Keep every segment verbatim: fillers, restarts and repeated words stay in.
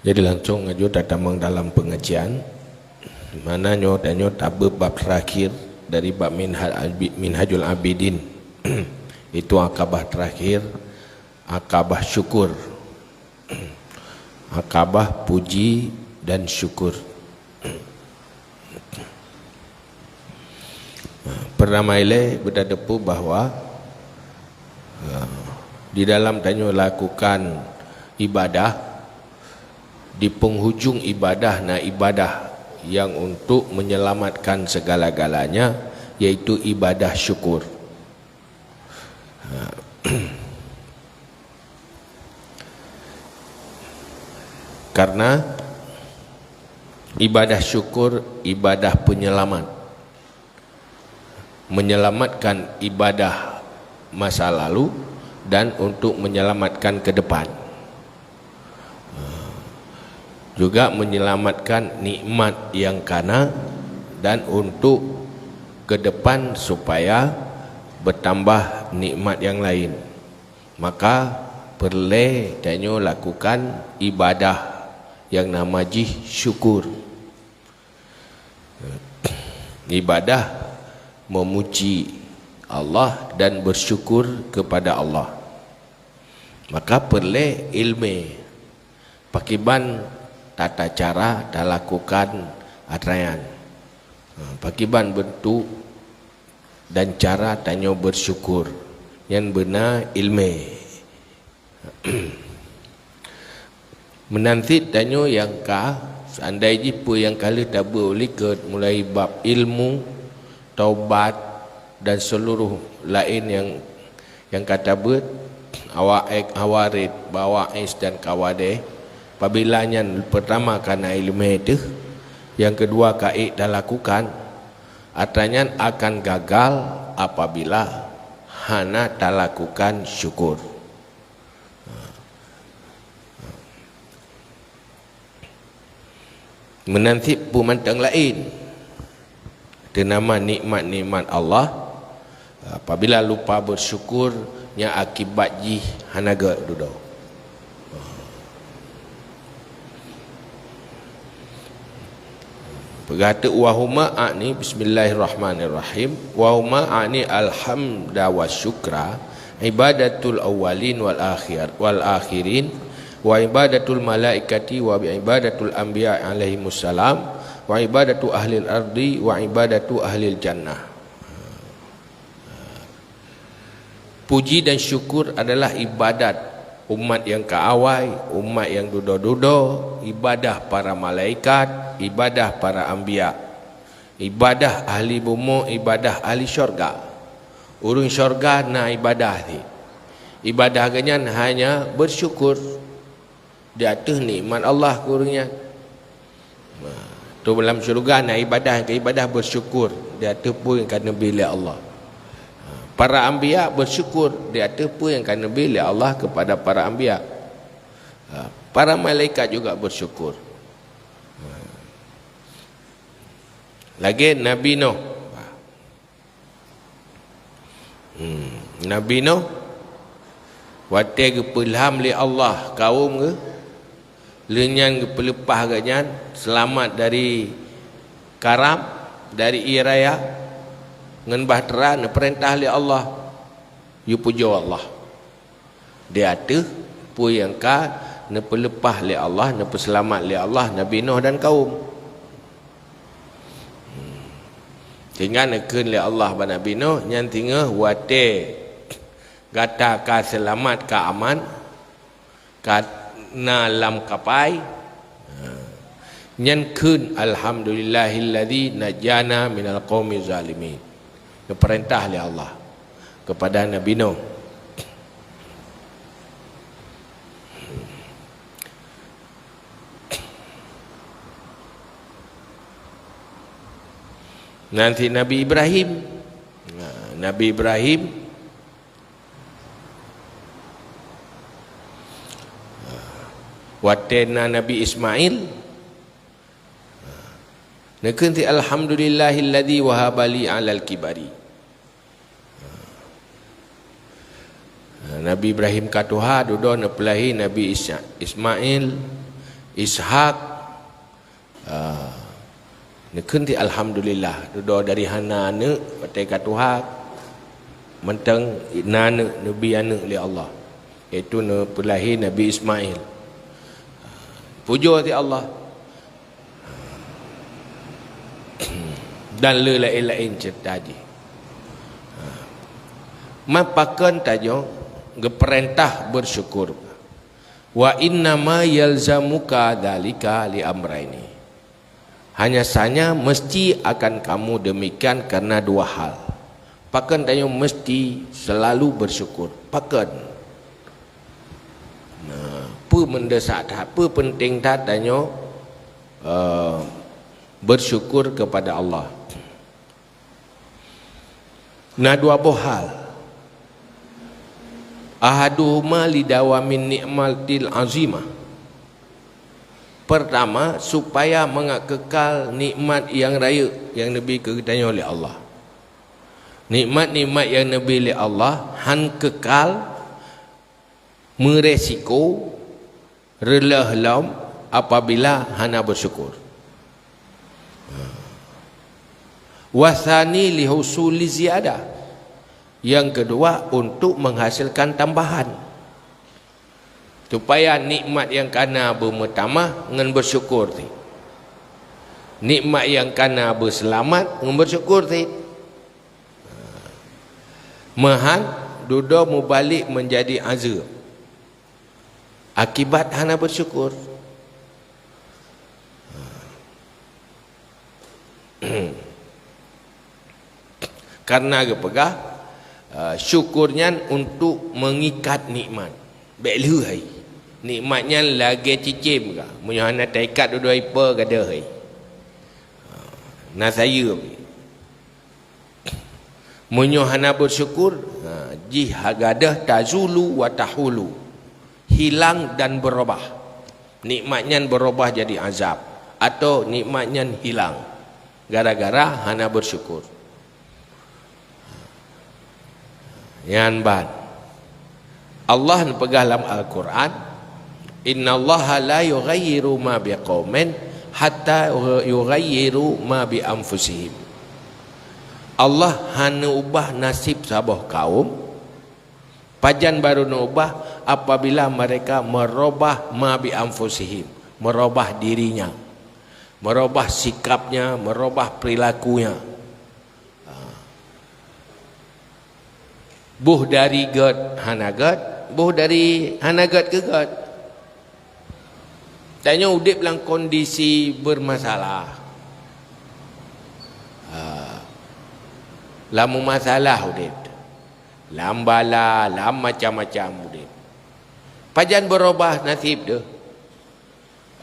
Jadi langsung aju tatamong dalam pengajian. Mana nyoe tanyoe tabeuet bab terakhir dari bab Minhaj Abi-, Minhajul Abidin. Itu akabah terakhir, akabah syukur. Akabah puji dan syukur. Peuramai lé beutateupeue bahwa, eh, di dalam tanyoe lakukan ibadah, di penghujung ibadah na ibadah yang untuk menyelamatkan segala-galanya, yaitu ibadah syukur. Karena ibadah syukur, ibadah penyelamat, menyelamatkan ibadah masa lalu dan untuk menyelamatkan ke depan. Juga menyelamatkan nikmat yang kana dan untuk ke depan supaya bertambah nikmat yang lain. Maka peureulée tanyoe lakukan ibadah yang nama jih syukur. Ibadah memuji Allah dan bersyukur kepada Allah. Maka peureulée ilmé pakiban tata cara talakukan atra nyan. Ha, pakiban bentuk dan cara tanyoe bersyukur. Nyan beuna ilmé. Meunan cit tanyoe nyang ka, seandai jih peue nyang ka lheueh tabeuet u likot, mulai bab ilmu, taubat, dan seluruh laén nyang, nyang ka tabeuet, awak ek hawarit, bawa es dan kawadeh, apabila nyan pertama kana ileumé teuh, nyang keudua ka ék talakukan, atra nyan akan gagal apabila hana talakukan syukur. Meunan cit peue mantong laén, teunama nikmat-nikmat Allah, apabila lupa bersyukur, nyan akibat jih hana gét dudoe. Peugah teuk, "Wa huma a'ni," bismillahirrahmanirrahim, "wa huma a'ni alhamda wa syukra, ibadatul awwalin wal akhir, wal akhirin, wa ibadatul malaikati, wa ibadatul anbiya alaihimussalam, wa ibadatu ahlil ardi, wa ibadatu ahlil jannah." Puji dan syukur adalah ibadat umat nyang ka awai, umat nyang dudoe-dudoe, ibadah para malaikat, ibadah para anbiya, ibadah ahli bumoe, ibadah ahli syurga. Ureuëng syurga na ibadah cit. Ibadah geuhnyan hanya bersyukur di ateueh nikmat Allah keu ureuëng nyan. Nah, tu lam syeuruga na ibadah, nyang keu ibadah bersyukur di ateueh peue nyang ka neubi lé Allah. Para anbiya bersyukur di ateueh peue nyang ka neubi lé Allah kepada para anbiya. Ha, para malaikat juga bersyukur. Ha. Lagée Nabi Nuh. Hmm, Nabi Nuh, watée geupeulham lé Allah kawöm geuh, lheueh nyan geupeuleupah geuhnyan seulamat dari karam, dari ié raya, ngon bahtera, neupeurintah lé Allah, yue pujoe Allah. Di ateueh peue nyang ka neupeuleupah lé Allah, neupeuseulamat lé Allah Nabi Nuh dan kawöm. Sehingga neukheun lé Allah bak Nabi Nuh, nyan singoh watée gata ka seulamat, ka aman, ka na lam kapai, nyan kheun, "Alhamdulillahilladzi najjana minal qaumi zalimin." Geupeurintah lé Allah kepada Nabi Nuh. Nanti Nabi Ibrahim. Nah, Nabi Ibrahim, watée na Nabi Ismail, neukheun cit, "Alhamdulillahilladzi wahaba li 'alal kibari." Nabi Ibrahim ka tuha, dudoe neupeulahé Nabi Isa-, Ismail, Ishak, ah, neukheun ti alhamdulillah, dudoe dari hana aneuk watée ka tuha, mantong na aneuk, neubi aneuk lé Allah, yaitu neupeulahé Nabi Ismail. Pujoe ti Allah. Dan le laén-laén ceurita jih. Ma pakon tanyoe geupeurintah beusyukur. Wa innama yalzamuka dzalika li amraini. Hanya saja mesti akan kamu demikian karena dua hal. Pakon tanyoe mesti selalu bersyukur. Pakon? Nah, peue mendesak that, peue penting that tanyoe, eh, bersyukur kepada Allah. Na dua boh hal. Ahaduhuma lidawamin ni'matil azimah. Pertama, supaya mangat kekal nikmat nyang rayeuk nyang neubi keu geutanyoe lé Allah. Nikmat-nikmat nyang neubi lé Allah han kekal, meuresiko reuloh lom apabila hana beusyukur. Wasani lihusuli ziyadah. Yang kedua, untuk menghasilkan tambahan. Supaya nikmat nyang kana beumeutamah ngon beusyukur cit. Nikmat nyang kana beuseulamat ngon beusyukur cit. Meuhan, dudoe mubalek meunjadi azeub. Akibat hana beusyukur. Karena geupeugah, eh, syukur nyan untuk mengikat nikmat. Bék lheueh hai. Nikmat nyan lagée cicém ka. Meunyoe hana taikat dudoe ipe gadôh hai. Na sayeuem. Meunyoe hana beusyukur, ha, jih gadôh tazulu wa tahulu, hilang dan berubah. Nikmat nyan berubah jadi azab, atau nikmat nyan hilang gara-gara hana beusyukur. Nyan ban. Allah neupeugah lam Al-Quran, "Innallaha la yughayyiru ma biqaumin hatta yughayyiru ma bi anfusihim." Allah hana ubah nasib saboh kaum, pajan baru neuubah apabila mereka merubah ma bi anfusihim, merubah dirinya, merubah sikapnya, merubah perilakunya. Boh dari gét hana gét, boh dari hana gét keu gét. Tanyoe udeb lam kondisi bermasalah. Ha. Lam masalah udeb. Lam bala, lam macam-macam udeb. Pajan berubah nasib deuh.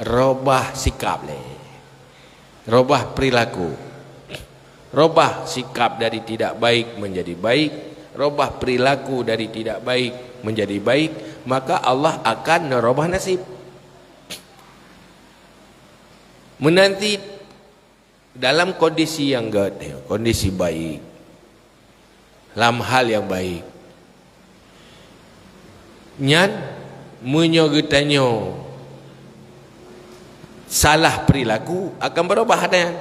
Robah sikap lé. Robah perilaku. Robah sikap dari tidak baik menjadi baik, robah perilaku dari tidak baik menjadi baik, maka Allah akan neurobah nasib. Meunan cit dalam kondisi nyang gét, kondisi baik, lam hal nyang baik. Nyan, meunyoe geutanyoe salah perilaku, akan berubah ada nyan.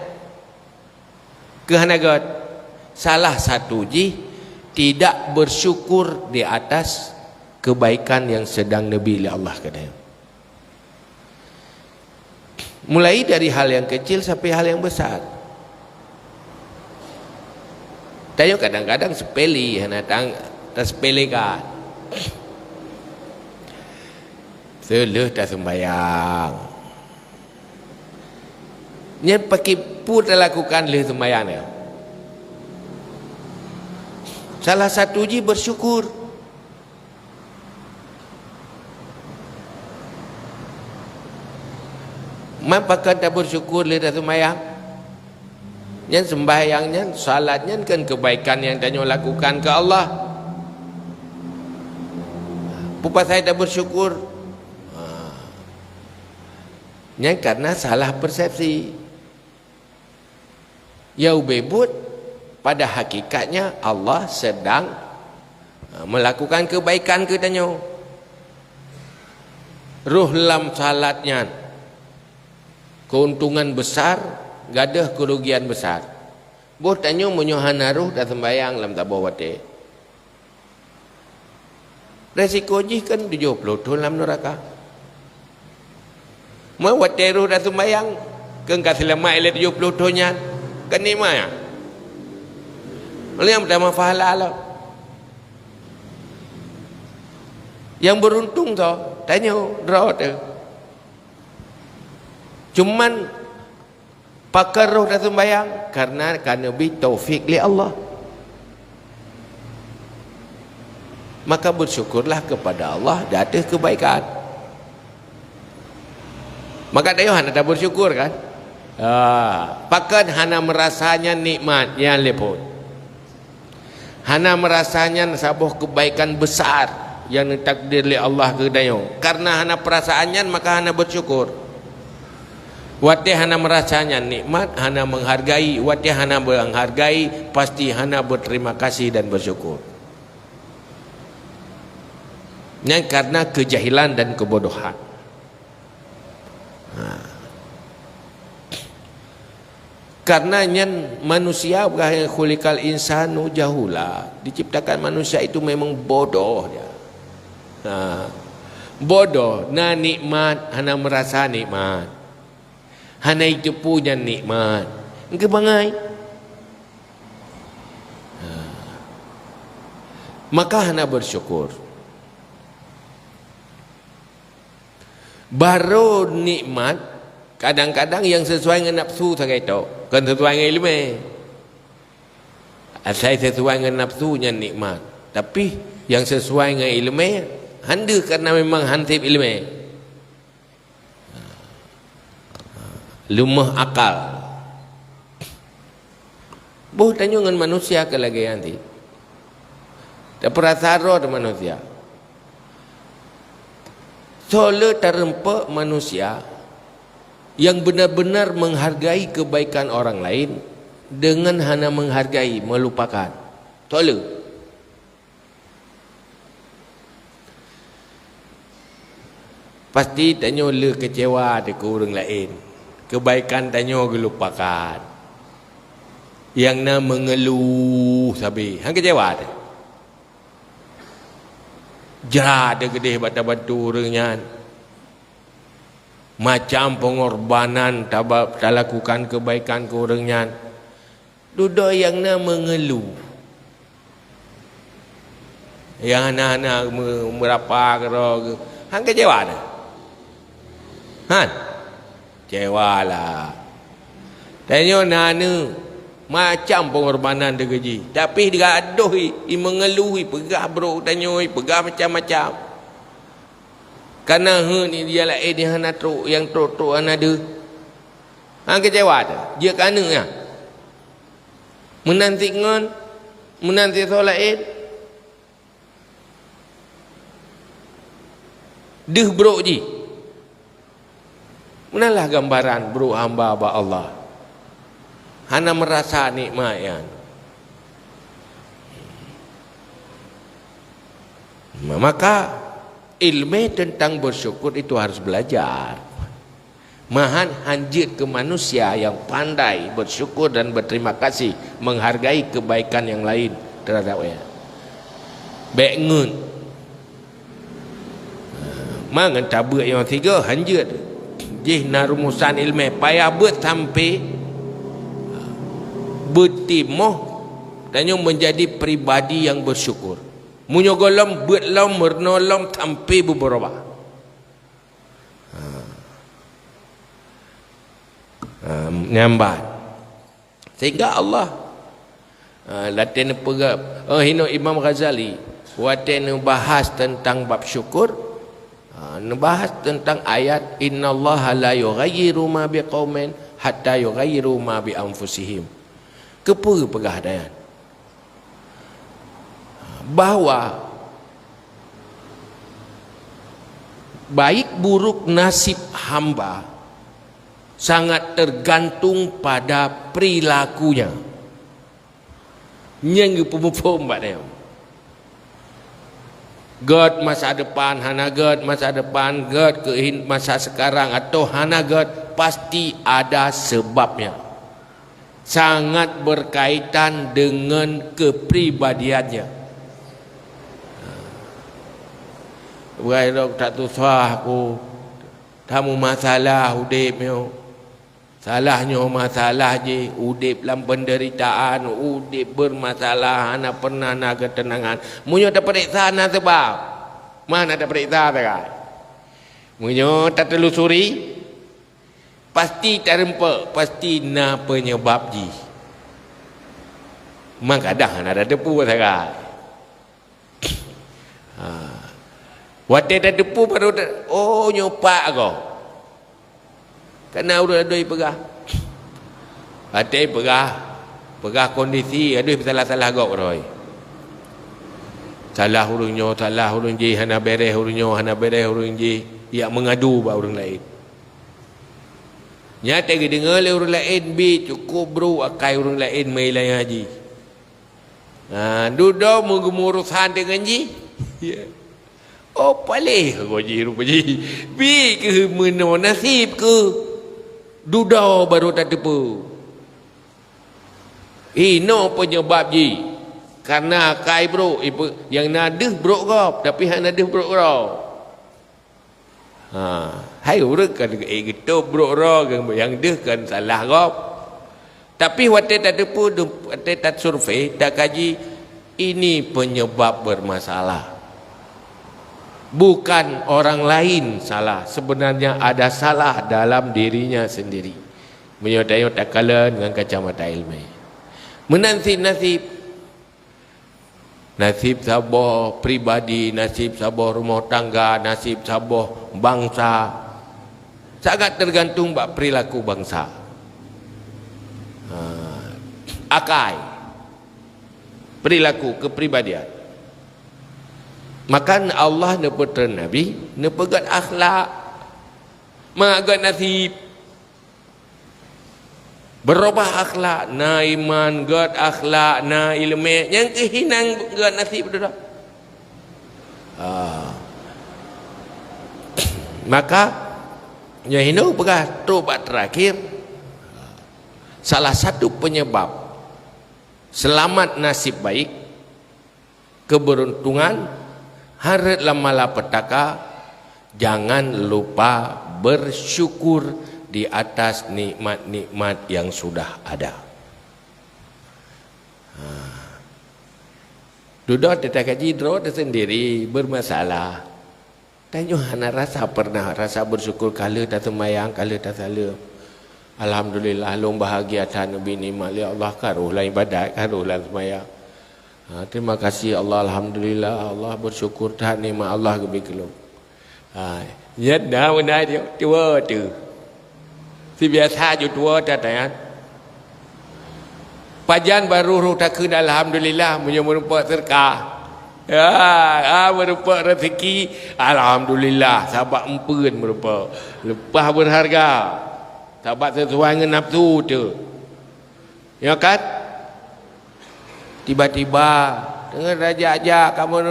Keu hana gét, salah satu jih tidak bersyukur di atas kebaikan yang sedang neubi lé Allah keudeh. Mulai dari hal yang kecil sampai hal yang besar. Tanyoe kadang-kadang sepele, hana tang-, tasepelekan. Seuleuh taseumbayang. Nyan pakri peue talakukan lheueh seumbayang nyoe? Salah satu jih bersyukur. Man pakon tabersyukur lé taseumayang? Nyan seumbahyang nyan, salat nyan kan keubaikan nyang tanyoe lakukan keu Allah. Peue pasai tabersyukur? Ha. Nyan karena salah persepsi. Ya ubé buet, pada hakikatnya Allah sedang, ha, melakukan kebaikan keu tanyoe. Roh lam salat nyan, keuntungan besar, gadôh keurugian besar. Boh tanyoe meunyoe hana rhoh taseumbayang lam saboh watée, resiko jih kan tujoh ploh thon lam neuraka. Meunyoe watée rhoh taseumbayang, keu ka seulamat lé tujoh ploh thon nyan, kan nikmat nyan. Nyang meutamah pahala lom. Nyang beuruntung soe? Tanyoe, droe teuh. Cuman, pakon rhoh taseumbayang, karena ka neubri taufik lé Allah. Maka bersyukurlah kepada Allah di atas kebaikan. Maka tanyoe hana tabersyukur kan? Ah, pakon hana meurasa nyan nikmat nyan lé phon. Hana meurasa nyan saboh keubaikan besar nyang neutakdir lé Allah keu tanyoe. Karena hana peurasaan nyan, maka hana bersyukur. Watée hana meurasa nyan nikmat, hana menghargai, watée hana menghargai, pasti hana berterima kasih dan bersyukur. Nyan karena kejahilan dan kebodohan. Ha. Karena nyan manusia, khuliqal insanu jahula, diciptakan manusia itu memang bodoh dia. Ha. Bodoh, na nikmat, hana merasa nikmat. Hana jiteupeue nyan nikmat. Engke bangai. Ha. Maka hana bersyukur. Barô nikmat, kadang-kadang nyang sesuai ngon nafsu sagai tok, kon sesuai ngon ileumé. Asai sesuai ngon nafsu nyan nikmat, tapi nyang sesuai ngon ileumé, han deuh karena memang han sép ileumé. Leumoh akal. Boh tanyoe ngon manusia keu lagée nyan cit. Tapeurasa droe teuh manusia. Soe le tarumpok manusia nyang benar-benar menghargai kebaikan orang lain dengan hana menghargai, melupakan. Soe le? Pasti tanyoe le keucewa teuh keu ureuëng laén. Keubaikan tanyoe geulupakan. Nyang na meungeuluh sabe, han keucewa teuh. Jra teuh geudeh bak tabantu ureuëng nyan. Macam peungorbanan taba-, talakukan keubaikan keu ureuëng nyan. Dudoe nyang na meungeuluh. Nyang hana-hana meu-, meurapa keudroe geuh. Han keucewa teuh? Han? Keucewa lah. Tanyoe na aneuk macam peungorbanan teuh keu jih. Tapi gadoh i, i meungeuluh, i peugah brok tanyoe, i peugah macam-macam. Kana heuet ni dia laén nyang hana trok, nyang trok-trok hana deuh. Han keucewa teuh? Jeuet keu aneuk nyan. Meunan cit ngon, meunan cit soe laén. Deuh brok jih. Meunan lah gambaran brok hamba bak Allah. Hana meurasa nikmat nyan. Maka, ilmu tentang bersyukur itu harus belajar. Meuhan han jeuet keu manusia nyang pandai bersyukur dan berterima kasih, menghargai kebaikan yang lain terhadap ia. Bék ngeut. Ma ngon tabeuet nyang sigoe han jeuet. Jih na rumusan ilmu, payah beuet sampai beutimoh tanyoe menjadi pribadi yang bersyukur. Meunyoe gohlom beuet lom, meurunoe lom sampai beubeurubah. Ha. Ha, nyan ban. Sehingga Allah, ha, watée neupeugah, oh, hino Imam Ghazali, watée neubahas teuntang bab syukur, ha, neubahas teuntang ayat, "Innallaha la yughayyiru ma biqaumin hatta yughayyiru ma bi anfusihim." Keupeue peugah nyan? Bahwa baik buruk nasib hamba sangat tergantung pada perilakunya. Nyan geupeuphom bak tanyoe. Gét masa depan, hana gét masa depan, gét keu hin-, masa sekarang atau hana gét, pasti ada sebabnya. Sangat berkaitan dengan kepribadiannya. Bukan dok tak tusah aku. Tamu masalah udip nyoe. Salah nyoe masalah jih, udip lam penderitaan, udip bermasalah, hana pernah na ketenangan. Meunyoe taperiksa na sebab. Mana taperiksa sagai? Meunyoe tatelusuri, pasti tareumpok, pasti na penyebab jih. Mangkadang hana tateupeue sagai. Ha. Watée tateupeue baru ta-, oh, nyoe pat gob. Kana ureuëng adui peugah. Watée peugah, peugah kondisi, adui salah-salah gob roh. Salah ureuëng nyoe, salah ureuëng jih, hana beres ureuëng nyoe, hana beres ureuëng jih, yak meungadu bak ureuëng laén. Nyata geudeungoe lé ureuëng laén bi cukup brok akai ureuëng laén meuilang haji. Ha, dudoe meugeumurusan deungon jih. Ya. Oh, paléh goe jih rupa jih. Bi keuh meunoe naseb keuh. Dudoe baru tateupeue. Inoe peunyeubab jih. Kareuna akai brok, ipe-, nyang na deuh brok gob, tapi hana deuh brok droe. Ha, hai ureuëng kan, eh, geutôb brok droe, nyang deuh kan salah gob. Tapi watée tateupeue, watée tasurvei, takaji, ini penyebab bermasalah. Bukan orang lain salah, sebenarnya ada salah dalam dirinya sendiri. Meunyoe tanyoe takalon ngon kacamata ilmu. Meunan cit naseb. Naseb saboh pribadi, naseb saboh rumoh tangga, naseb saboh bansa sangat tergantung bak perilaku bansa. Ha, akai, perilaku, kepribadian. Maka Allah neupeutreun Nabi, neupeugét akhlak, mangat gét naseb. Beurubah akhlak, na iman, gét akhlak, na iéleumé, nyang keuh hinan gét naseb dudoe. Ah. Maka, nyoe hinoe peugah trok bak terakhir, salah satu penyebab seulamat naseb baik, keberuntungan, hareuet lam malapetaka, jangan lupa bersyukur di atas nikmat-nikmat yang sudah ada. Ha. Dudoe teuka kaji droe teusendiri bermasalah. Tanyoe hana rasa pernah rasa bersyukur ka lheueh taseumayang, ka lheueh tasaleuem. Alhamdulillah, lôn bahagia that neubi nikmat lé Allah, ka rhoh lam ibadat, ka rhoh lam seumayang. Ha, terima kasih Allah, alhamdulillah, Allah, bersyukur that nikmat Allah geubri keu lôn. Ha, nyan na beuna tuwoe teuh. Sibiasa ju tuwoe that nyan. Pajan barô rhoh takheun alhamdulillah meunyoe meurumpok seudeukah. Ya, ha, meurumpok rezeki, alhamdulillah, sabab eumpeuen meurumpok. Leupah beurharga, sabab sisuai ngon nafsu teuh. Ya kan? Tiba-tiba, deungon raja-raja kamoe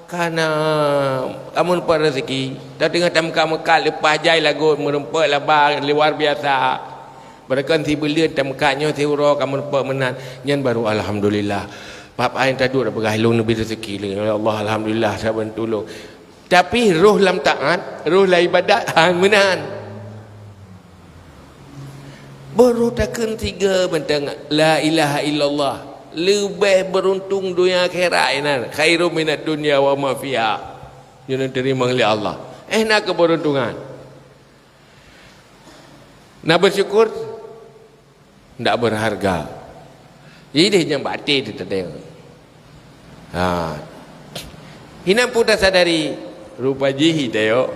kana, kamoe meurumpok rezeki. Tadeungoe tameukat-meukat leupah jai lagot meurumpok laba luar biasa. Beureukan sibuleuen tameukat nyoe siuroe kamoe meurumpok meunan. Nyan baru alhamdulillah. Pap ai taduek peugah lôn neubi rezeki lé. Ya Allah, alhamdulillah, saban tulông. Tapi rhoh lam taat, rhoh lam ibadat, han meunan. Baru takheun tiga bentang la ilaha illallah. Leubeh beuruntung donya akhirat nyan. Khairum minad dunya wa ma fiha. Nyoe teurimong lé Allah. Eh, na keubeuruntungan. Na bersyukur? Ndak berharga. Jadi nyang bak até teuh teudeung. Ha. Hinan pun tasadari rupa jih tayok.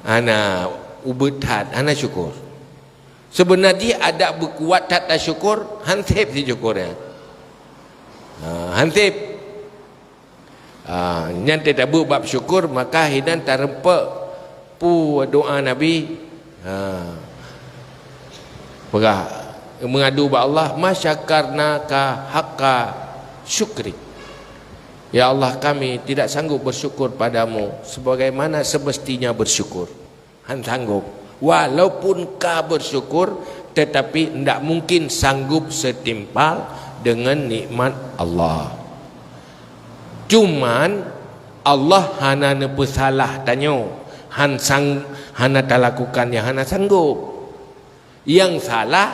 Hana ubit that, hana syukur. Seubeuna jih adak beukuat that tasyukur, han sép sisyukur nyan. Ha, han sép. Ah, nyan teutabeuet bab syukur, maka hinan tareumpeuk peue doa Nabi. Ha. Peugah, meungadu bak Allah, "Ma syakarnaka haqqa syukrik." Ya Allah, kami tidak sanggup bersyukur padamu sebagaimana semestinya bersyukur. Han sanggob. Walaupun ka bersyukur, tetapi ndak mungkin sanggob setimpal dengan nikmat Allah. Cuman, Allah hana neupeusalah tanyoe, han sang-, hana talakukan nyang hana sanggob. Nyang salah,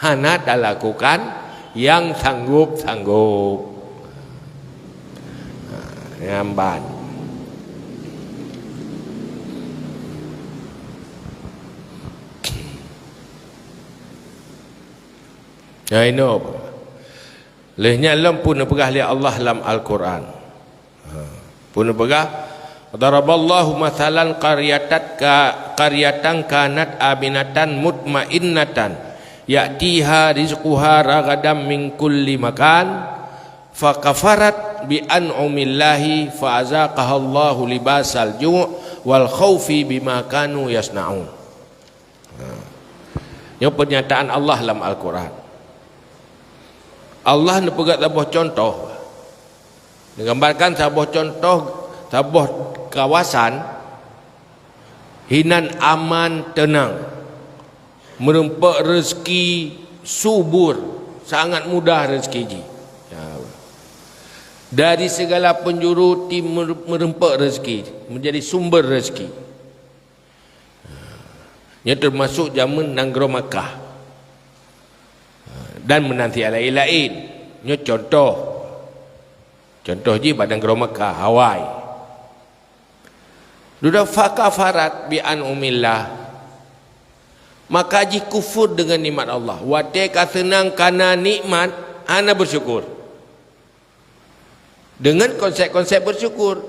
hana talakukan nyang sanggob-sanggob. Ha, nyan ban. Nah, inoe. Lheueh nyan lom peue neupeugah lé Allah lam Al-Qur'an. Ha. Peue neupeugah, "Daraballahu mathalan qaryatan ka-, qaryatan kanat aminatan mutmainnatan ya'tiha rizquha ragadan min kulli makan, fakafarat bi an'umillahi fa azaqahallahu libasal ju' wal khaufi bima kanu yasna'un." Ha. Nyoe pernyataan Allah lam Al-Qur'an. Allah neupeugah saboh contoh. Neugambarkan saboh contoh, saboh kawasan hinan aman, teunang, meurumpok rezeki subur, sangat mudah rezeki jih. Ya. Dari segala penjuru ti meurumpok rezeki, menjadi sumber rezeki. Nyoe teumasok jameun nanggroe Makkah. Dan meunan siat laén-laén. Nyoe contoh. Contoh jih bak nanggroe Makkah, Hawaii. Dudoe fakafarat bi an'umillah. Maka jikufur deungon nikmat Allah. Watée ka seunang kana nikmat, hana bersyukur. Deungon konsep-konsep bersyukur.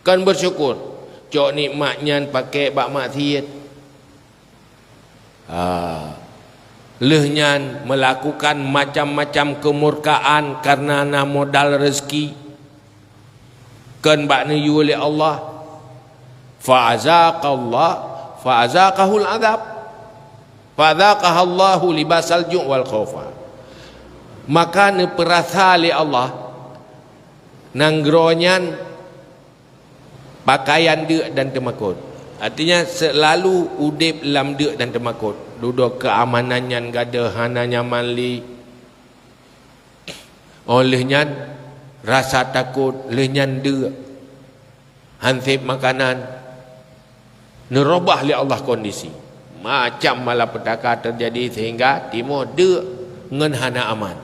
Kon bersyukur, cok nikmat nyan pakai bak maksiet. Ha. Lheueh nyan melakukan macam-macam kemurkaan karena na modal rezeki. Kon bak neuyue lé Allah. Fa azaqallah, fa azaqahul azab. Fa azaqahallahu libasal ju' wal khaufa. Maka neupeurasa lé Allah nanggroe nyan pakaian deuk dan teumakot. Artinya, selalu udeb lam deuk dan teumakot. Dudoe keamanan nyan gadôh hana nyaman lé. Óh lheueh nyan, rasa takot, lheueh nyan deuk. Han sép makanan. Neurubah lé Allah kondisi. Macam malapetaka teujadi sehingga timoh deuk ngon hana aman.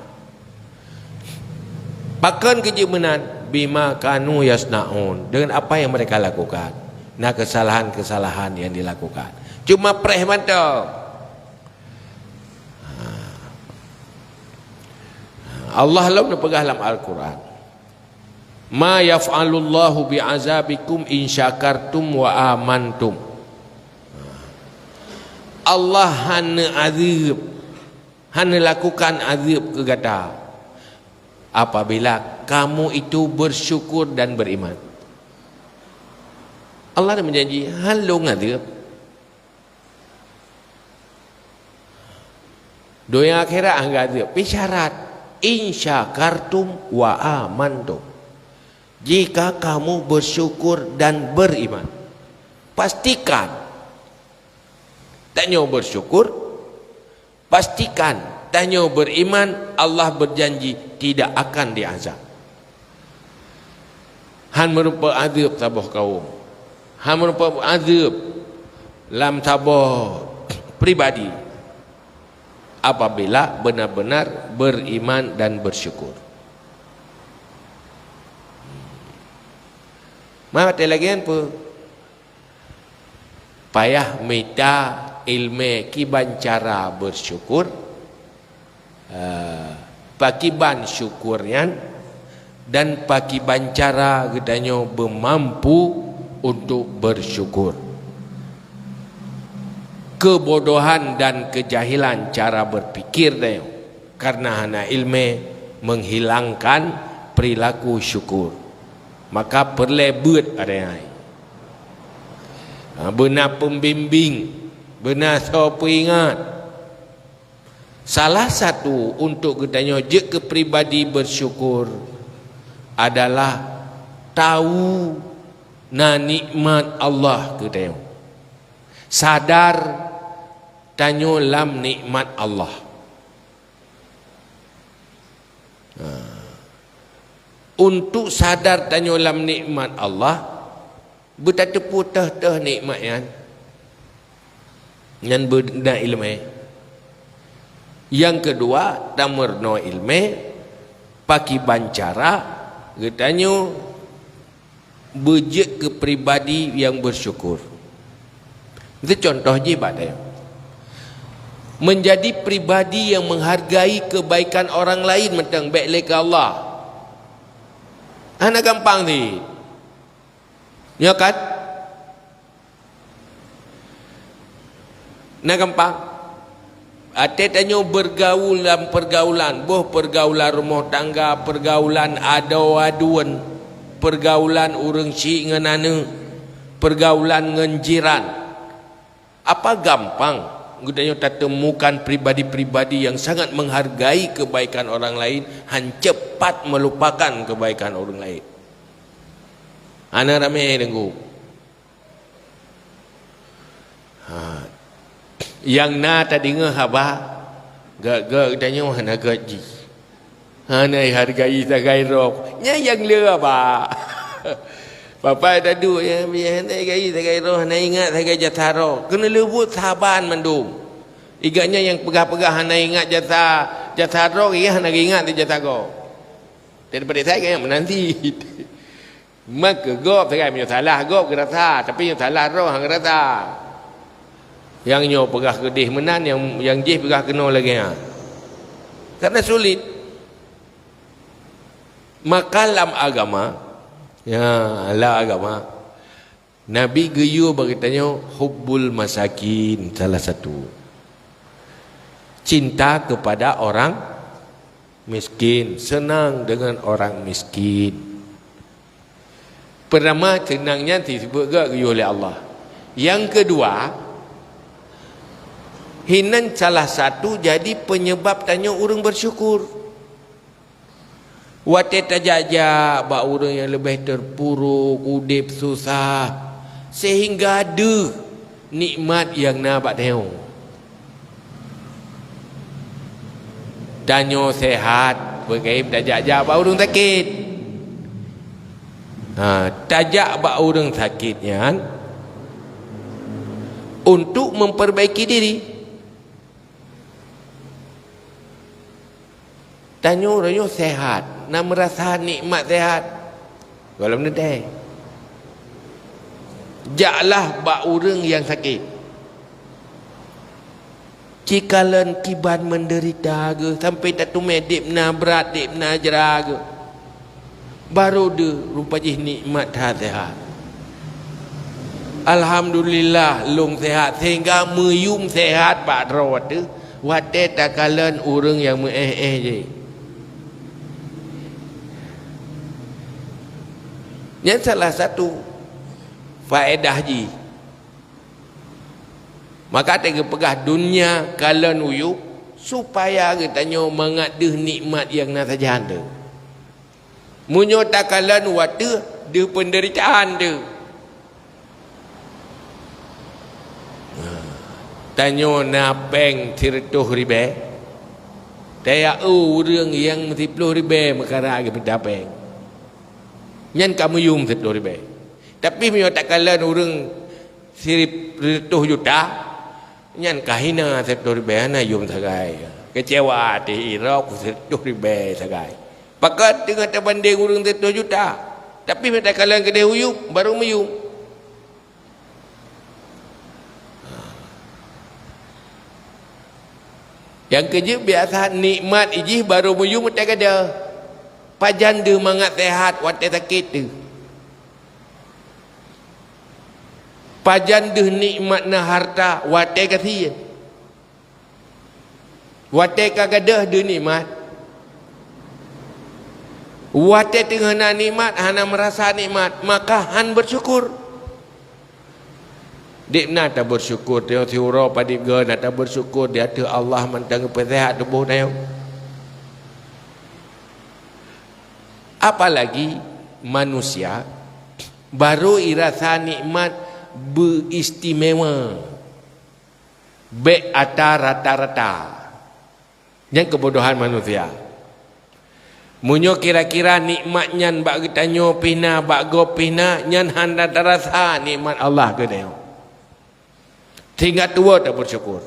Pakon keuh jeuet meunan? Bima kanu yasnaun, dengan apa yang mereka lakukan. Na kesalahan-kesalahan yang dilakukan. Cuma preh mantong. Ha. Allah lom neupeugah lam Al-Quran, "Ma yaf'alullahu bi'azabikum in syakartum wa amantum." Allah hana azeueb, hana lakukan azeueb keu gata apabila kamu itu bersyukur dan beriman. Allah dah menjanji, hana lôn azeueb. Donya akhirat hana azeueb, tapi syarat, "In syakartum wa amantum." Jika kamu bersyukur dan beriman, pastikan tanyoe bersyukur, pastikan tanyoe beriman, Allah berjanji tidak akan diazab. Han meurumpok azeueb saboh kaum. Han meurumpok azeueb lam saboh pribadi apabila benar-benar beriman dan bersyukur. Maka lagée nyan peue? Payah mita iéleumé kiban cara bersyukur, eh, pakiban syukur nyan, dan pakiban cara geutanyoe beumampu untuk bersyukur. Keubodohan dan keujahilan cara berpikir tanyoe karena hana iéleumé menghilangkan perilaku syukur. Maka peureulée beuet adai. Ha, beuna pembimbing, beuna soe peuingat. Salah satu untuk geutanyoe jeuet keu pribadi bersyukur adalah tahu Na nikmat Allah keu tanyoe. Sadar tanyoe lam nikmat Allah. Ha. Untuk sadar tanyoe lam nikmat Allah, beutateupeue teuh-teuh nikmat nyan. Nyan beuna iéleumé. Nyang keudua, tameurunoe iéleumé, pakiban cara geutanyoe beujeuet keu pribadi nyang beusyukur. Itu contoh jih bak tanyoe. Menjadi pribadi yang menghargai kebaikan orang lain mantong bék lé keu Allah. Hana gampang cit. Nyo kan? Na gampang. Até tanyoe bergaul lam pergaulan, boh pergaulan rumoh tangga, pergaulan adoe aduen, pergaulan ureuëng syiek ngon aneuëk, pergaulan ngon jiran. Apa gampang geutanyoe tateumukan pribadi-pribadi nyang sangat menghargai kebaikan orang lain, han cepat melupakan kebaikan orang lain? Hana ramé, Teungku. Ha. Nyang na tadeungoe haba, gét-gét geutanyoe hana gét jih. Hana ihargai sagai roh. Nyan nyang le haba. Bapak taduek, ya, ya, hana ihargai sagai roh, hana ingat sagai jasa roh. Keuneuk leubuet saban mandum. Igat nyan nyang peugah-peugah hana ingat jasa, jasa roh, iya hana ingat jasa gob. Daripada saya ingat meunan cit. Maka gob sagai, meunyoe salah gob geurasa, tapi nyang salah roh han geurasa. Nyang nyoe peugah keudeh meunan, nyang, nyang jih peugah keunoe lagée nyan. Karena sulit. Maka lam agama, ya, lam agama, Nabi geuyue bak geutanyoe hubbul masakin salah satu. Cinta kepada orang miskin, senang dengan orang miskin. Pertama, senang nyan disebut gét geuyue lé Allah. Nyang keudua, hinan salah satu jadi penyebab tanyoe ureuëng bersyukur. Watée tajak-jak bak ureuëng nyang leubeh terpuruk, udeb susah, sehingga deuh nikmat nyang na bak tanyoe. Tanyoe sehat, beugaib tajak-jak bak ureuëng sakét. Ha, tajak bak ureuëng sakét nyan untuk memperbaiki diri. Tanyoe uroe nyoe sehat, na meurasa nikmat sehat. Gohlom teuntée. Jaklah bak ureuëng nyang sakét. Cikalon kiban menderita geuh sampai tateumé deb na brat, deb na jra geuh. Barô deuh rupa jih nikmat that sehat. Alhamdulillah, lôn sehat, sehingga meuyum sehat bak droe teuh watée takalon ureuëng nyang meu-éh-éh jih. Nyan salah satu faedah jih. Maka teugeupeugaih dunia kalon uyueb, supaya geutanyoe mangat deuh nikmat nyang na sajan teuh. Meunyoe takalon watée deuh peunderitaan teuh. Tanyoe na péng sireutôh ribée, taya eu ureuëng nyang siplôh ribée meukara geupeuta péng. Nyan ka meuyum siplôh ribée. Tapi meunyoe takalon ureuëng sireutôh juta, nyan ka hina sireutôh ribée hana yum sagai. Keucewa até irok sireutôh ribée sagai. Pakon teungoh tabandeng ureuëng sireutôh juta, tapi meunyoe takalon keudeh uyueb, barô meuyum. Nyang keujeuet biasa nikmat jih barô meuyum meuteugada. Pajan deuh mangat sehat watée sakét teuh. Pajan deuh nikmat na hareuta watée gasien. Watée ka gadôh deuh nikmat. Watée teungoh na nikmat hana meurasa nikmat, maka han beusyukur. Deb na tabeusyukur, teungoh siuroe padeb goe na tabeusyukur di ateueh Allah mantong geupeusehat tuboh tanyoe. Apalagi manusia Baru irasa nikmat beuistimewa, bék ata rata-rata. Nyan keubodohan manusia. Meunyoe kira-kira nikmat nyan bak geutanyoe pih na, bak gob pih na, nyan hana tarasa nikmat Allah keu geutanyoe. Sehingga tuwoe tabeursyukur.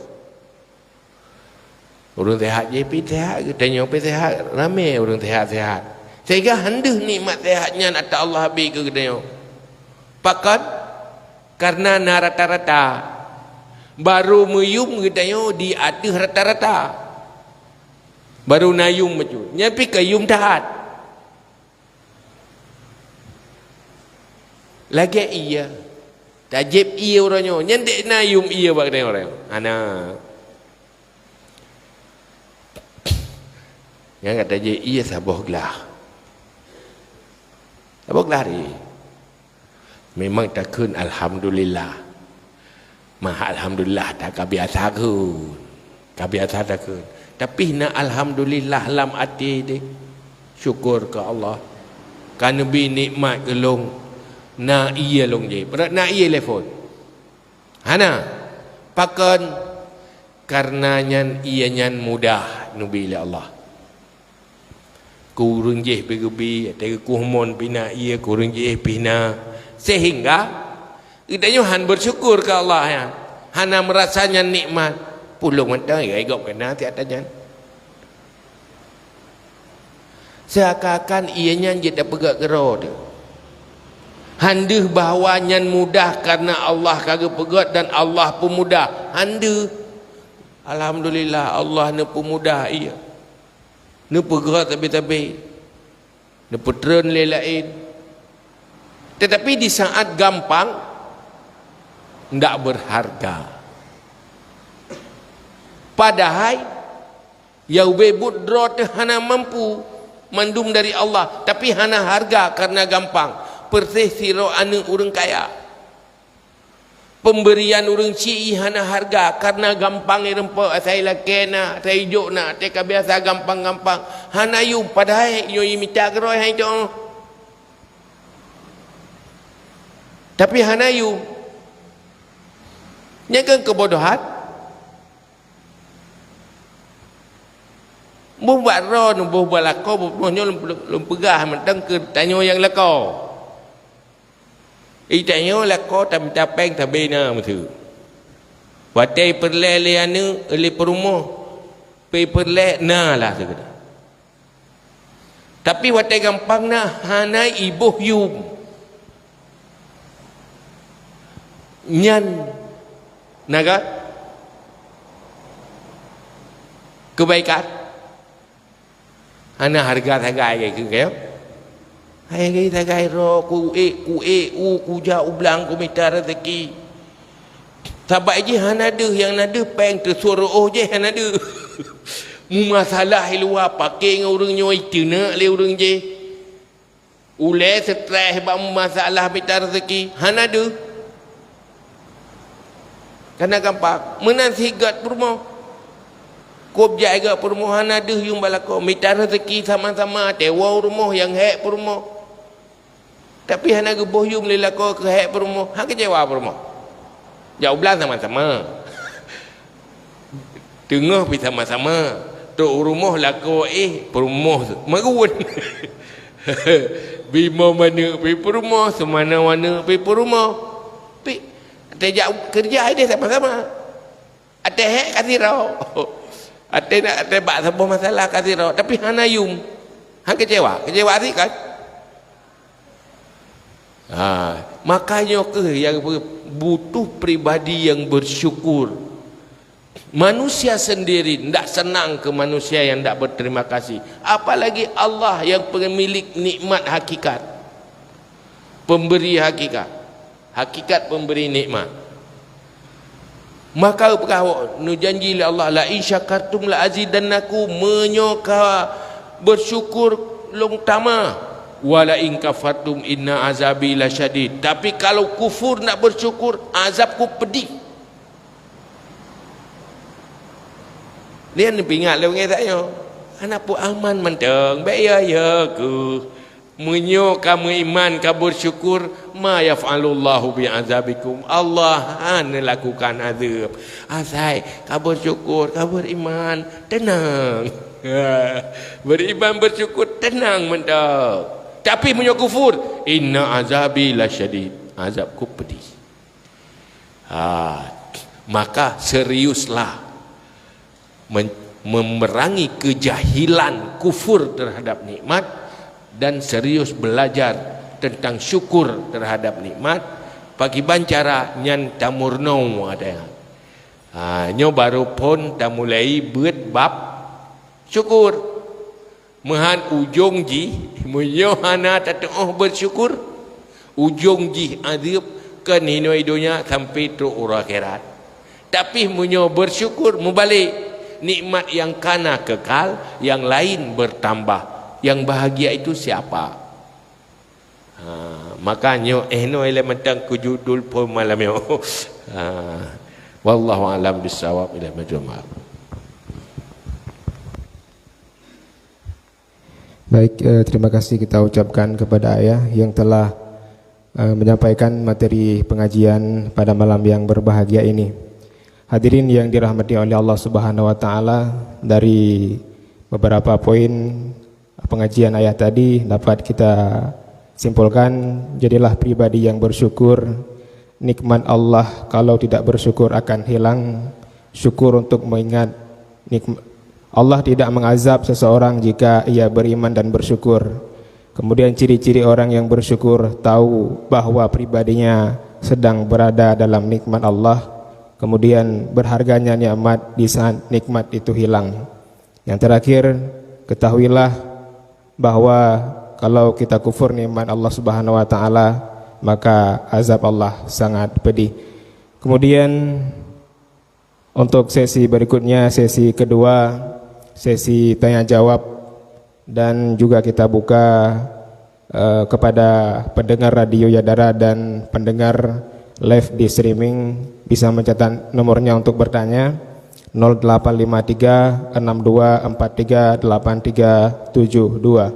Ureuëng sehat jih pih sehat, geutanyoe pih sehat, ramé ureuëng sehat-sehat. Sehingga han deuh nikmat sehat nyan ata Allah bri keu geutanyoe. Pakon? Kareuna na rata-rata. Baru meuyum geutanyoe di ateueh rata-rata. Baru na yum bacut. Nyan pih ka yum that. Lagée ié. Tajieb ié uroe nyoe. Nyan dek na yum ié bak geutanyoe uroe nyoe. Hana. Nyang ka tajieb ié saboh glah. Saboh glah ri. Memang takheun alhamdulillah. Mah alhamdulillah ta ka biasa kheun. Ka biasa takheun. Tapi na alhamdulillah lam até deh. Syukur keu Allah. Ka neubri nikmat keu lôn. Na ié lôn jih. Beurati na ié lé phon. Hana. Pakon? Kareuna nyan ié nyan mudah neubri lé Allah. Keu ureuëng jih pih geubri, watée geukueh mon pih na ié, keu ureuëng jih pih na. Sehingga geutanyoe han beusyukur keu Allah nyan. Hana meurasa nyan nikmat. Peue lôn mantong, ya, gob keu na siat nyan. Seakan-akan ié nyan jeuet tapeugét keudroe teuh. Han deuh bahwa nyan mudah kareuna Allah ka geupeugét dan Allah peumudah. Han deuh. Alhamdulillah, Allah neupeumudah ié. Neupeugét sabe-sabe. Neupeutreun lé laén. Tetapi di saat gampang, ndak beurharga. Padahai, nyang ubé buet droe teuh hana mampu, mandum dari Allah, tapi hana hareuga kareuna gampang, persis sidroe aneuëk ureuëng kaya. Peumberian ureuëng sie hana hareuga kareuna gampang ireumpok, asai lakée na, asai jok na, teuka biasa gampang-gampang, hana yum, padahai nyoe imita keudroe hai teuh. Tapi hana yum. Nyan kan keubodohan. Boh bak droeneuh, boh bak lakoe, boh nyoe lôn, lôn peugah mantong keu tanyoe nyang lakoe. Itanyoe lakoe tamita péng sabe na meusu. Watée peureulée lé aneuëk, lé peurumoh, peureulée na lah sigoe. Tapi watée gampang na hana iboh yum. Nyan na gét keubaikan. Hana hareuga sagai keu kayém. Hai sagai droe ku ék, ku ék u, ku jak u blang ku mita raseuki. Sabab jih hana deuh, nyang na deuh péng teusuroh jih hana deuh. Meumasalah i luwa paké ngon ureuëng nyoe iteuneuk lé ureuëng jih. Ulée stress bak meumasalah mita raseuki hana deuh. Kana gampang meunan sigét peurumoh. Kôb jak igét peurumoh hana deuh yum bak lakoe. Mita raseuki sama-sama, tewoe u rumoh nyang hék peurumoh. Tapi hana geuboh yum lé lakoe keu hék peurumoh, han keucewa peurumoh. Jak u blang sama-sama. Teungoh pih sama-sama. Trok u rumoh lakoe éh peurumoh meugun. Bimoe maneuëk pih peurumoh, seumanoe maneuëk pih peurumoh. Pi, teuh jak keureuja ideh sama-sama. Até hék ka sidroe. Até na, até bak saboh masalah ka sidroe, tapi hana yum. Han keucewa, keucewa sit kan? Ha, makanya keuh yang butuh pribadi yang bersyukur. Manusia sendiri ndak senang ke manusia yang ndak berterima kasih. Apalagi Allah yang pemilik nikmat hakikat. Pemberi hakikat. Hakikat pemberi nikmat. Maka peugah awak, neujanji lé Allah, "La in syakartum la azidannakum," meunyoe ka bersyukur lôn tamah, "wa la in kafartum inna azabi lasyadid." Tapi kalau kufur, ndak bersyukur, azabku pedih. Nyan peuingat lé ureuëng tanyoe. Hana peue aman mantong, bék ya-ya keuh. Meunyoe ka meuiman, ka beusyukur, ma yaf'alullahu bi'adzabikum. Allah hana lakukan azab. Asai ka beusyukur, ka beriman, tenang. Beriman, bersyukur, tenang mantap. Tapi meunyoe kufur, inna azabi lasyadid. Azabku pedih. Ha, maka seriuslah men-, memerangi kejahilan kufur terhadap nikmat dan serius belajar tentang syukur terhadap nikmat. Pakriban cara nyan tamurno ada. Ha, nyoe baru phon tamulai beuet bab syukur. Meuhan ujong jih, meunyoe hana tateuoh beusyukur, ujong jih azab kon hinoe donya sampai trok uroe akhirat. Tapi meunyoe beusyukur, meubalek, nikmat nyang kana kekal, nyang laén bertambah. Nyang bahagia itu siapa? Ha, maka nyoe, eh, nyoe ilée mantong keu judul phon malam nyoe. Ha, wallahu a'lam bissawab, ilée mantong. Baik, eh, terima kasih kita ucapkan kepada Ayah yang telah, eh, menyampaikan materi pengajian pada malam yang berbahagia ini. Hadirin yang dirahmati oleh Allah Subhanahu wa Taala, dari beberapa poin pengajian Ayah tadi dapat kita simpulkan, jadilah pribadi yang bersyukur. Nikmat Allah kalau tidak bersyukur akan hilang. Syukur untuk mengingat nikm-, Allah tidak mengazab seseorang jika ia beriman dan bersyukur. Kemudian ciri-ciri orang yang bersyukur tahu bahwa pribadinya sedang berada dalam nikmat Allah. Kemudian berharganya nikmat di saat nikmat itu hilang. Yang terakhir, ketahuilah bahwa kalau kita kufur nikmat Allah Subhanahu wa Taala, maka azab Allah sangat pedih. Kemudian, untuk sesi berikutnya, sesi kedua, sesi tanya jawab, dan juga kita buka, eh, kepada pendengar Radio Yadara dan pendengar live di streaming, bisa mencatat nomornya untuk bertanya, nol delapan lima tiga enam dua empat tiga delapan tiga tujuh dua.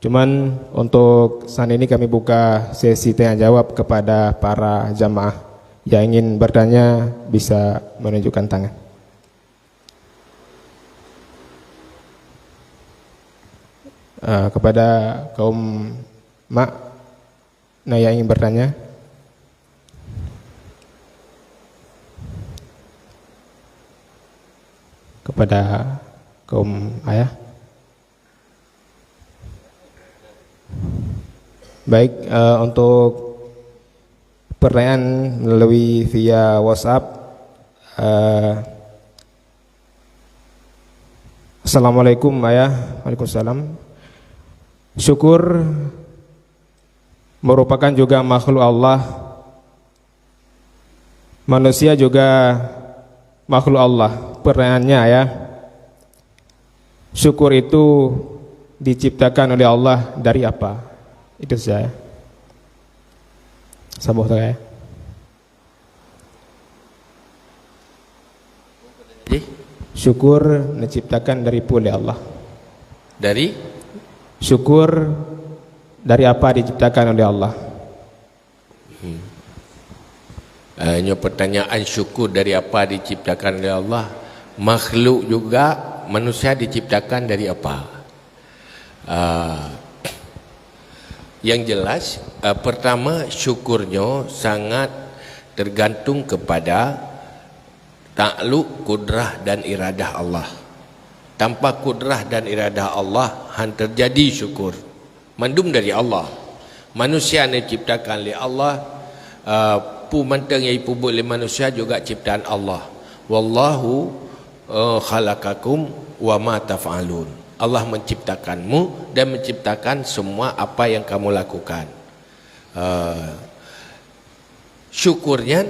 Cuman untuk saat ini kami buka sesi tanya jawab kepada para jamaah. Yang ingin bertanya bisa menunjukkan tangan. Eh, kepada kaum mak, nah, yang ingin bertanya? Kepada kaum ayah? Baik, eh, untuk pertanyaan melalui via WhatsApp, eh, Assalamualaikum, Ayah. Waalaikumsalam. Syukur merupakan juga makhluk Allah. Manusia juga makhluk Allah. Pertanyaannya, ya, syukur itu diciptakan oleh Allah dari apa? Itu saja, ya. Sambung saja, ya. Jadi, syukur diciptakan dari pu oleh Allah. Dari? Syukur dari apa diciptakan oleh Allah? Hmm. Eh, nyoe pertanyaan syukur dari apa diciptakan oleh Allah. Makhluk juga, manusia diciptakan dari apa? Ah, yang jelas, ah, pertama, syukur nyoe sangat tergantung kepada takluk kudrah dan iradah Allah. Tanpa kudrah dan iradah Allah, han terjadi syukur. Mandum dari Allah. Manusia ni ciptakan lé Allah, ah, pu mantong nyang ipubuet lé manusia juga ciptaan Allah. Wallahu, eh, khalaqakum wa ma taf'alun. Allah menciptakanmu dan menciptakan semua apa yang kamu lakukan. Eh, syukur nyan,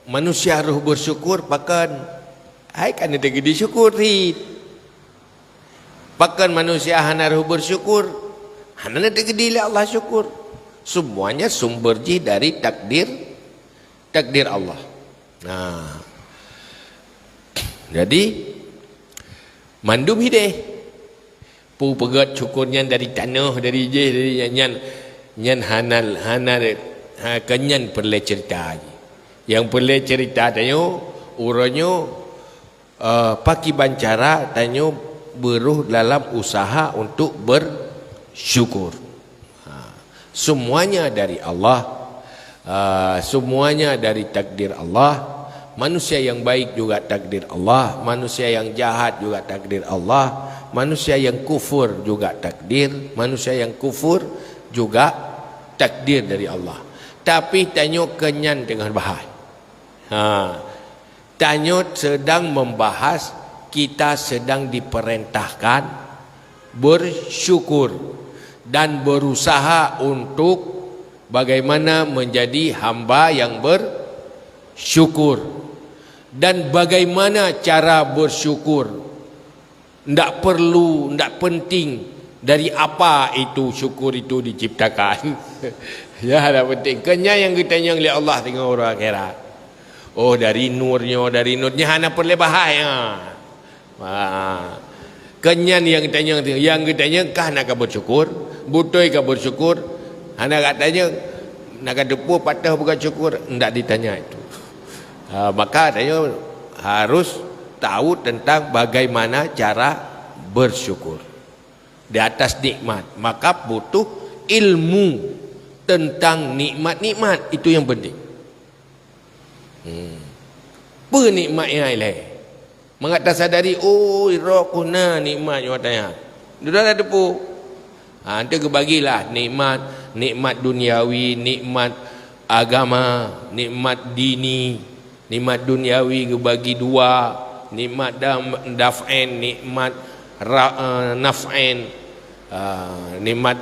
manusia roh bersyukur pakon? Hai ka neuteugedi syukur cit. Pakon manusia hana roh bersyukur? Hana neuteugedi lé Allah syukur. Semuanya sumber jih dari takdir, takdir Allah. Nah. Jadi, mandum hideh. Peugét syukur nyan dari tanoh, dari jih, dari nyan, nyan hana, hana, ha, keu nyan peureulée ceurita jih. Nyang peureulée ceurita tanyoe, uroe nyoe, eh, pakiban cara tanyoe beurôh dalam usaha untuk bersyukur. Ha, semuanya dari Allah. Ah, semuanya dari takdir Allah. Manusia yang baik juga takdir Allah, manusia yang jahat juga takdir Allah, manusia yang kufur juga takdir, manusia yang kufur juga takdir dari Allah. Tapi tanyoe keu nyan teungoh bahas. Ha. Tanyoe sedang membahas, kita sedang diperintahkan bersyukur dan berusaha untuk bagaimana menjadi hamba yang bersyukur dan bagaimana cara bersyukur. Ndak perlu, ndak penting dari apa itu syukur itu diciptakan. Ya, ndak penting. Keu nyan nyang geutanyong lé Allah teungoh uroe akhirat. Oh, dari nur nyoe, dari nur nyan hana peureulée bahas, ha. Ha. Keu nyan nyang geutanyong tu, nyang geutanyong kah na ka bersyukur, beutôi ka bersyukur, hana ka tanyong, na ka teupeu patah bukan syukur, ndak ditanya itu. Ha, maka tanyoe harus tahu tentang bagaimana cara bersyukur di atas nikmat. Maka butuh ilmu tentang nikmat-nikmat, itu yang penting. Hmm. Peue nikmat nyang ilée? Mangat tasadari, oh, droe keuh na nikmat nyoe tanya. Dudoe na teupeu. Ha, ente geubagilah nikmat, nikmat duniawi, nikmat agama, nikmat dini, nikmat duniawi geubagi dua, nikmat dam-, daf'en, nikmat ra-, eh, naf'en, ah, nikmat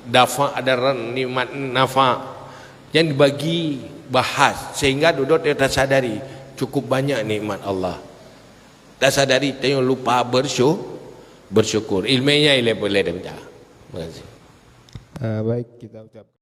dafa' dan nikmat nafa'. Nyan dibagi bahas sehingga dudoe tasadari cukup banyak nikmat Allah. Tasadari tanyoe lupa bersyu-, bersyukur. Ilmu nyan ilée peureulée dah. Terima kasih. Ah, baik, kita ucapkan